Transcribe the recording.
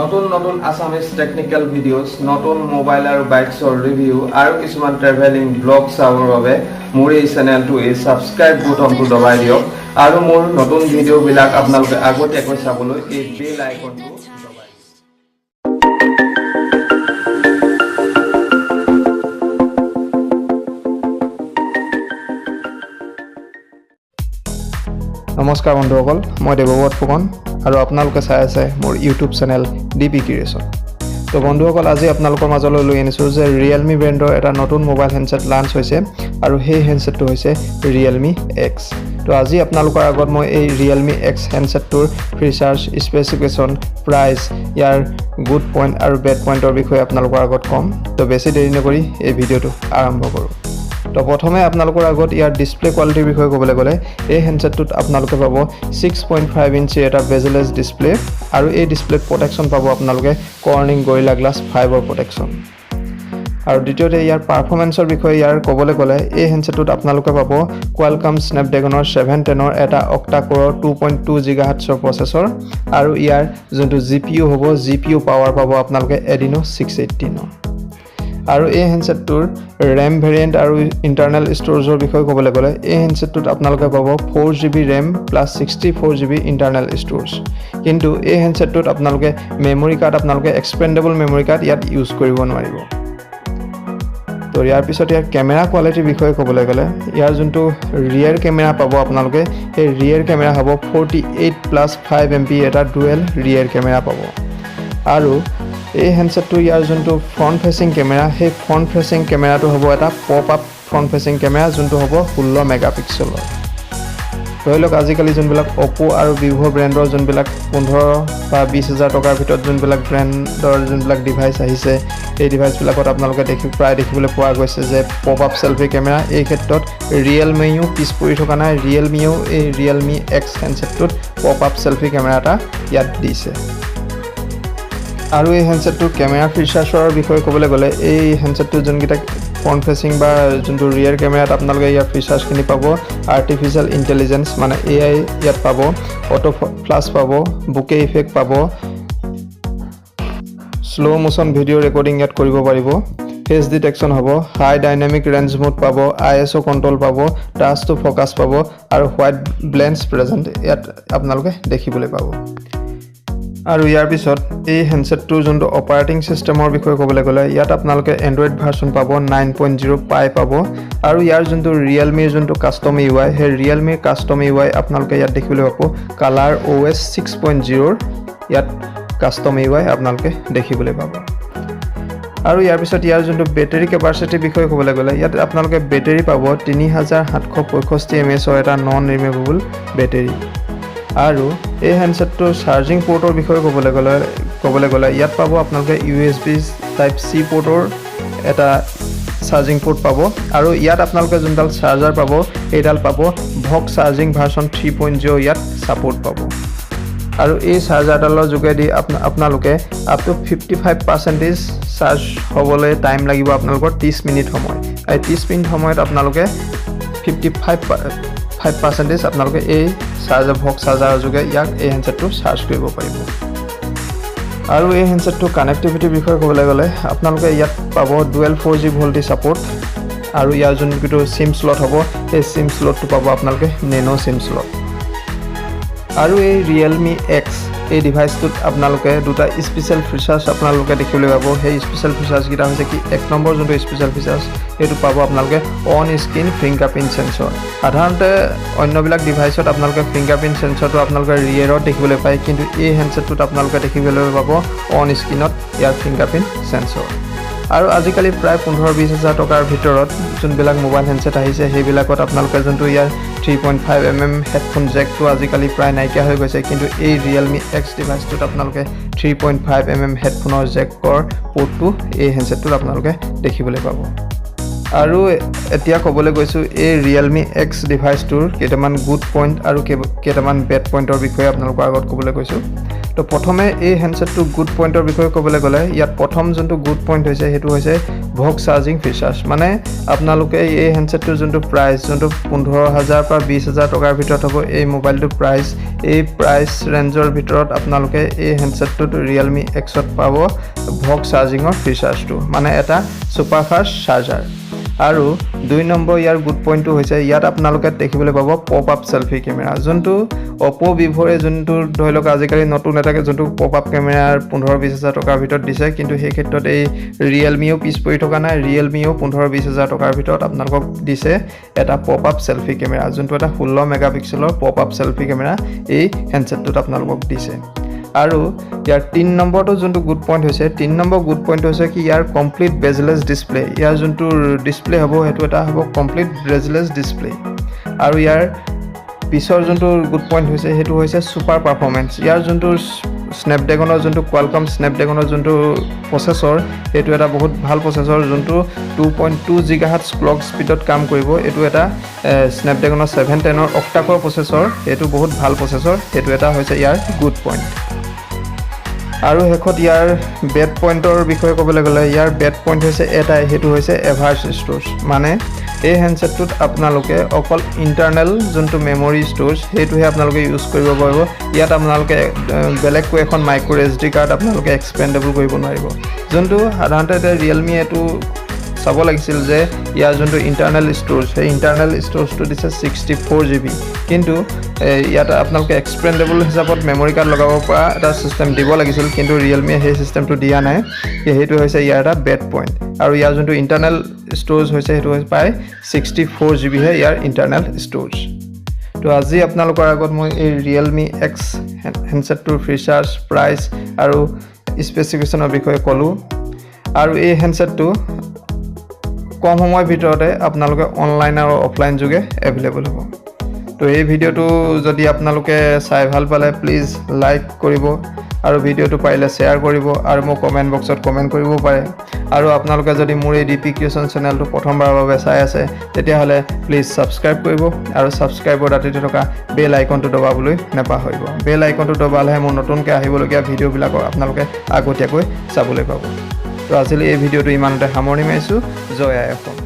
নতুন নতুন Assamese technical videos, নতুন মোবাইল আৰু বাইকছৰ ৰিভিউ আৰু কিছুমান ট্ৰেভেলিং ব্লগ চাবৰ বাবে মোৰ এই চেনেলটো এই ছাবস্ক্ৰাইব বুটনটো দবাই দিয়ক আৰু মোৰ নতুন ভিডিঅ'বিলাক আপোনালোকে আগতীয়াকৈ চাবলৈ এই বেল আইকনটো দবাই দিয়ক। নমস্কাৰ বন্ধুসকল, মই দেৱব্ৰত ফুকন আৰু আপোনালোকে চাই আছে মোৰ YouTube channel D P creation. তো বন্ধুসকল, আজি আপোনালোকৰ মাজলৈ লৈ আনিছোঁ যে ৰিয়েলমি ব্ৰেণ্ডৰ এটা নতুন মোবাইল হেণ্ডছেট লাঞ্চ হৈছে আৰু সেই হেণ্ডছেটটো হৈছে ৰিয়েলমি এক্স। তো আজি আপোনালোকৰ আগত মই এই ৰিয়েলমি এক্স হেণ্ডছেটটোৰ ফিচাৰ্ছ, স্পেচিফিকেশ্যন, প্ৰাইচ, ইয়াৰ গুড পইণ্ট আৰু বেড পইণ্টৰ বিষয়ে আপোনালোকৰ আগত ক'ম। তো বেছি দেৰি নকৰি এই ভিডিঅ'টো আৰম্ভ কৰোঁ। তো প্ৰথমে আপোনালোকৰ আগত ইয়াৰ ডিছপ্লে কোৱালিটিৰ বিষয়ে ক'বলৈ গ'লে, এই হেণ্ডছেটটোত আপোনালোকে পাব 6.5 ইঞ্চিৰ এটা বেজেলেছ ডিছপ্লে আৰু এই ডিছপ্লেত প্ৰটেকশ্যন পাব আপোনালোকে কৰ্ণিং গৰিলা গ্লাছ 5ৰ প্ৰটেকশ্যন। আৰু দ্বিতীয়তে ইয়াৰ পাৰফৰ্মেঞ্চৰ বিষয়ে ইয়াৰ ক'বলৈ গ'লে, এই হেণ্ডছেটটোত আপোনালোকে পাব কোৱালকাম স্নেপড্ৰেগনৰ 710ৰ এটা অক্টা কোৰৰ 2.2 জিগাহাৰ্টছৰ প্ৰচেছৰ আৰু ইয়াৰ যোনটো জিপিইউ হ'ব, জিপিইউ পাৱাৰ পাব আপোনালোকে এডিনো 618ৰ। আৰু এই হেণ্ডছেটটোৰ ৰেম ভেৰিয়েণ্ট আৰু ইণ্টাৰনেল ষ্ট'ৰেজৰ বিষয়ে ক'বলৈ গ'লে, এই হেণ্ডছেটটোত আপোনালোকে পাব 4 GB RAM plus 64 GB internal storage। কিন্তু এই হেণ্ডছেটটোত আপোনালোকে মেমৰি কাৰ্ড, আপোনালোকে এক্সপেণ্ডেবল মেমৰি কাৰ্ড ইয়াত ইউজ কৰিব নোৱাৰিব। তো ইয়াৰ পিছত ইয়াৰ কেমেৰা কোৱালিটিৰ বিষয়ে ক'বলৈ গ'লে, ইয়াৰ যোনটো ৰিয়েৰ কেমেৰা পাব আপোনালোকে, সেই ৰিয়েৰ কেমেৰা হ'ব 48 plus 5 MP এটা ডুৱেল ৰিয়েৰ কেমেৰা পাব। আৰু এই হেণ্ডছেটটো ইয়াৰ যোনটো ফ্ৰণ্ট ফেচিং কেমেৰা, সেই ফ্ৰণ্ট ফেচিং কেমেৰাটো হ'ব এটা pop up front facing camera, যোনটো হ'ব 16 মেগাপিক্সেলৰ। ধৰি লওক, আজিকালি যোনবিলাক অ'প' আৰু ভিভ' ব্ৰেণ্ডৰ যোনবিলাক 15 বা 20 হাজাৰ টকাৰ ভিতৰত যোনবিলাক ব্ৰেণ্ডৰ যোনবিলাক ডিভাইচ আহিছে, সেই ডিভাইচবিলাকত আপোনালোকে প্ৰায় দেখিবলৈ পোৱা গৈছে যে পপ আপ চেলফি কেমেৰা। এই ক্ষেত্ৰত ৰিয়েলমিও পিছ পৰি থকা নাই। ৰিয়েলমিও এই ৰিয়েলমি এক্স হেণ্ডছেটটোত পপ আপ চেলফি কেমেৰা এটা ইয়াত দিছে। আৰু এই হেণ্ডছেটটোৰ কেমেৰা ফিচাৰ্ছৰ বিষয়ে ক'বলৈ গ'লে, এই হেণ্ডছেটটোৰ যোনকেইটা ফ্ৰণ্ট ফেচিং বা যোনটো ৰিয়েৰ কেমেৰাত আপোনালোকে ইয়াৰ ফিচাৰ্ছখিনি পাব, আৰ্টিফিচিয়েল ইণ্টেলিজেঞ্চ মানে এআই ইয়াত পাব, অট' ফ্লাছ পাব, বুকে ইফেক্ট পাব, শ্ল' মোশ্যন ভিডিঅ' ৰেকৰ্ডিং ইয়াত কৰিব পাৰিব, ফেচ ডিটেকশ্যন হ'ব, হাই ডাইনামিক ৰেঞ্জ মোড পাব, আইএছঅ' কণ্ট্ৰল পাব, টাচ টু ফ'কাছ পাব আৰু হোৱাইট বেলেঞ্চ প্ৰেজেণ্ট ইয়াত আপোনালোকে দেখিবলৈ পাব। আৰু ইয়াৰ পিছত এই হেণ্ডছেটটোৰ যোনটো অপাৰেটিং ছিষ্টেমৰ বিষয়ে ক'বলৈ গ'লে, ইয়াত আপোনালোকে এণ্ড্ৰইড ভাৰ্চন পাব 9.0 পাই পাব আৰু ইয়াৰ যোনটো ৰিয়েলমিৰ যোনটো কাষ্টম ইউআই, সেই ৰিয়েলমিৰ কাষ্টম ইউআই আপোনালোকে ইয়াত দেখিবলৈ পাব। কালাৰ অ'এছ 6.0ৰ ইয়াত কাষ্টম ইউআই আপোনালোকে দেখিবলৈ পাব। আৰু ইয়াৰ পিছত ইয়াৰ যোনটো বেটেৰী কেপাচিটিৰ বিষয়ে ক'বলৈ গ'লে, ইয়াত আপোনালোকে বেটেৰী পাব 3765 এমএএইচৰ এটা নন ৰিমুভেবল বেটেৰী। আৰু এই হেণ্ডছেটটোৰ চাৰ্জিং পৰ্টৰ বিষয়ে ক'বলৈ গ'লে, ইয়াত পাব আপোনালোকে ইউএছবি টাইপ চি পৰ্টৰ এটা চাৰ্জিং পৰ্ট পাব আৰু ইয়াত আপোনালোকে যোনডাল চাৰ্জাৰ পাব, সেইডাল পাব VOOC charging version 3.0 ইয়াত ছাপোৰ্ট পাব। আৰু এই চাৰ্জাৰডালৰ যোগেদি আপোনালোকে up to 55 percentage charge হ'বলৈ টাইম লাগিব আপোনালোকৰ 30 মিনিট সময়। এই 30 মিনিট সময়ত আপোনালোকে 55 ফাইভ পাৰ্চেণ্টেজ আপোনালোকে এই চাৰ্জাৰ, ভক চাৰ্জাৰৰ যোগে ইয়াক এই হেণ্ডছেটটো চাৰ্জ কৰিব পাৰিব। আৰু এই হেণ্ডছেটটোৰ কানেক্টিভিটিৰ বিষয়ে ক'বলৈ গ'লে, আপোনালোকে ইয়াত পাব ডুৱেল 4G VoLTE support আৰু ইয়াৰ যোনটো চিম শ্লট হ'ব, সেই চিম শ্লটটো পাব আপোনালোকে নেন' চিম শ্লট। আৰু এই ৰিয়েলমি এক্স এই ডিভাইচটোত আপোনালোকে দুটা স্পেচিয়েল ফিচাৰ্ছ আপোনালোকে দেখিবলৈ পাব। সেই স্পেচিয়েল ফিচাৰ্ছকেইটা হৈছে কি, এক নম্বৰ যোনটো স্পেচিয়েল ফিচাৰ্ছ, সেইটো পাব আপোনালোকে on screen fingerprint sensor। সাধাৰণতে অন্যবিলাক ডিভাইচত আপোনালোকে ফিংগাৰ প্ৰিণ্ট চেঞ্চৰটো আপোনালোকে ৰিয়েৰত দেখিবলৈ পায়, কিন্তু এই হেণ্ডছেটটোত আপোনালোকে দেখিবলৈ পাব অন স্ক্ৰীণত ইয়াৰ ফিংগাৰ প্ৰিণ্ট চেঞ্চৰ। আৰু আজিকালি প্ৰায় 15-20 হাজাৰ টকাৰ ভিতৰত যোনবিলাক মোবাইল হেণ্ডছেট আহিছে, সেইবিলাকত আপোনালোকে যোনটো ইয়াৰ 3.5 mm headphone জেকটো আজিকালি প্ৰায় নাইকিয়া হৈ গৈছে। কিন্তু এই ৰিয়েলমি এক্স ডিভাইচটোত আপোনালোকে 3.5 mm হেডফোনৰ জেকৰ প'ৰ্টটো এই হেণ্ডছেটটোত আপোনালোকে দেখিবলৈ পাব। আৰু এতিয়া ক'বলৈ গৈছোঁ এই ৰিয়েলমি এক্স ডিভাইচটোৰ কেইটামান গুড পইণ্ট আৰু কেইটামান বেড পইণ্টৰ বিষয়ে আপোনালোকৰ আগত ক'বলৈ গৈছোঁ। তো প্ৰথমে এই হেণ্ডছেটটোৰ গুড পইণ্টৰ বিষয়ে ক'বলৈ গ'লে, ইয়াত প্ৰথম যোনটো গুড পইণ্ট হৈছে, সেইটো হৈছে ভোক চাৰ্জিং ফিচাৰ্ছ। মানে আপোনালোকে এই হেণ্ডছেটটোৰ যোনটো প্ৰাইচ, যোনটো 15,000 পৰা 20,000 টকাৰ ভিতৰত হ'ব এই মোবাইলটোৰ প্ৰাইচ, এই প্ৰাইচ ৰেঞ্জৰ ভিতৰত আপোনালোকে এই হেণ্ডছেটটোত ৰিয়েলমি এক্সত পাব ভোক চাৰ্জিঙৰ ফিচাৰ্ছটো, মানে এটা ছুপাৰ ফাষ্ট চাৰ্জাৰ। আৰু 2 নম্বৰ ইয়াৰ গুড পইণ্টটো হৈছে, ইয়াত আপোনালোকে দেখিবলৈ পাব পপ আপ চেলফি কেমেৰা। যোনটো অ'প', ভিভ'ৰে যোনটো ধৰি লওক আজিকালি নতুন এটাকে যোনটো পপ আপ কেমেৰাৰ 15-20 হাজাৰ টকাৰ ভিতৰত দিছে, কিন্তু সেই ক্ষেত্ৰত এই ৰিয়েলমিও পিছ পৰি থকা নাই। ৰিয়েলমিও 15-20 হাজাৰ টকাৰ ভিতৰত আপোনালোকক দিছে এটা পপ আপ চেলফি কেমেৰা, যোনটো এটা 16 মেগাপিক্সেলৰ পপ আপ চেলফি কেমেৰা এই হেণ্ডছেটটোত আপোনালোকক দিছে। আৰু ইয়াৰ 3 নম্বৰটো যোনটো গুড পইণ্ট হৈছে, 3 নম্বৰ গুড পইণ্ট হৈছে কি ইয়াৰ কমপ্লিট বেজলেছ ডিছপ্লে। ইয়াৰ যোনটো ডিছপ্লে হ'ব, সেইটো এটা হ'ব কমপ্লিট বেজলেছ ডিছপ্লে। আৰু ইয়াৰ পিছৰ যোনটো গুড পইণ্ট হৈছে, সেইটো হৈছে ছুপাৰ পাৰফৰ্মেঞ্চ। ইয়াৰ যোনটো স্নেপড্ৰেগনৰ যোনটো কোৱালকম স্নেপড্ৰেগনৰ যোনটো প্ৰচেছৰ, সেইটো এটা বহুত ভাল প্ৰচেছৰ, যোনটো 2.2 জিগাহাৰ্টজ ক্লক স্পীডত কাম কৰিব। এইটো এটা স্নেপড্ৰেগনৰ 710ৰ অক্টাকৰ প্ৰচেছৰ, সেইটো বহুত ভাল প্ৰচেছৰ। সেইটো এটা হৈছে ইয়াৰ গুড পইণ্ট। আৰু শেষত ইয়াৰ বেড পইণ্টৰ বিষয়ে ক'বলৈ গ'লে, ইয়াৰ বেড পইণ্ট হৈছে এটাই, সেইটো হৈছে এভাৰেজ ষ্ট'ৰেজ। মানে এই হেণ্ডছেটটোত আপোনালোকে অকল ইণ্টাৰনেল যোনটো মেমৰি ষ্ট'ৰেজ, সেইটোহে আপোনালোকে ইউজ কৰিব পাৰিব। ইয়াত আপোনালোকে বেলেগকৈ এখন মাইক্ৰ' এছডি কাৰ্ড আপোনালোকে এক্সপেণ্ডেবল কৰিব নোৱাৰিব। যোনটো সাধাৰণতে এতিয়া ৰিয়েলমি এইটো চাব লাগিছিল যে ইয়াৰ যোনটো ইণ্টাৰনেল ষ্ট'ৰেজ, সেই ইণ্টাৰনেল ষ্ট'ৰেজটো দিছে 64 জিবি, কিন্তু ইয়াত আপোনালোকে এক্সপেণ্ডেবল হিচাপত মেমৰি কাৰ্ড লগাব পৰা এটা ছিষ্টেম দিব লাগিছিল, কিন্তু ৰিয়েলমিয়ে সেই ছিষ্টেমটো দিয়া নাই। সেইটো হৈছে ইয়াৰ এটা বেড পইণ্ট। আৰু ইয়াৰ যোনটো ইণ্টাৰনেল ষ্ট'ৰেজ হৈছে, সেইটো হৈছে প্ৰায় 64 জিবিহে ইয়াৰ ইণ্টাৰনেল ষ্ট'ৰেজ। তো আজি আপোনালোকৰ আগত মই এই ৰিয়েলমি এক্স হেণ্ডছেটটোৰ ফিচাৰ্ছ, প্ৰাইচ আৰু স্পেচিফিকেশ্যনৰ বিষয়ে ক'লোঁ। আৰু এই হেণ্ডছেটটো কম সময়ৰ ভিতৰতে আপোনালোকে অনলাইন আৰু অফলাইন যোগে এভেইলেবল হ'ব। তো এই ভিডিঅ'টো যদি আপোনালোকে চাই ভাল পালে, প্লিজ লাইক কৰিব আৰু ভিডিঅ'টো পাৰিলে শ্বেয়াৰ কৰিব আৰু মোক কমেণ্ট বক্সত কমেণ্ট কৰিব পাৰে। আৰু আপোনালোকে যদি মোৰ এই ডি পি ক্ৰিয়েশ্যন চেনেলটো প্ৰথমবাৰৰ বাবে চাই আছে, তেতিয়াহ'লে প্লিজ ছাবস্ক্ৰাইব কৰিব আৰু ছাবস্ক্ৰাইবৰ দাঁতিতে থকা বেল আইকনটো দবাবলৈ নাপাহৰিব। বেল আইকনটো দবালেহে মোৰ নতুনকৈ আহিবলগীয়া ভিডিঅ'বিলাকৰ আপোনালোকে আগতীয়াকৈ চাবলৈ পাব। তো আজিলৈ এই ভিডিঅ'টো ইমানতে সামৰণি মাৰিছোঁ। জয় আই অসম।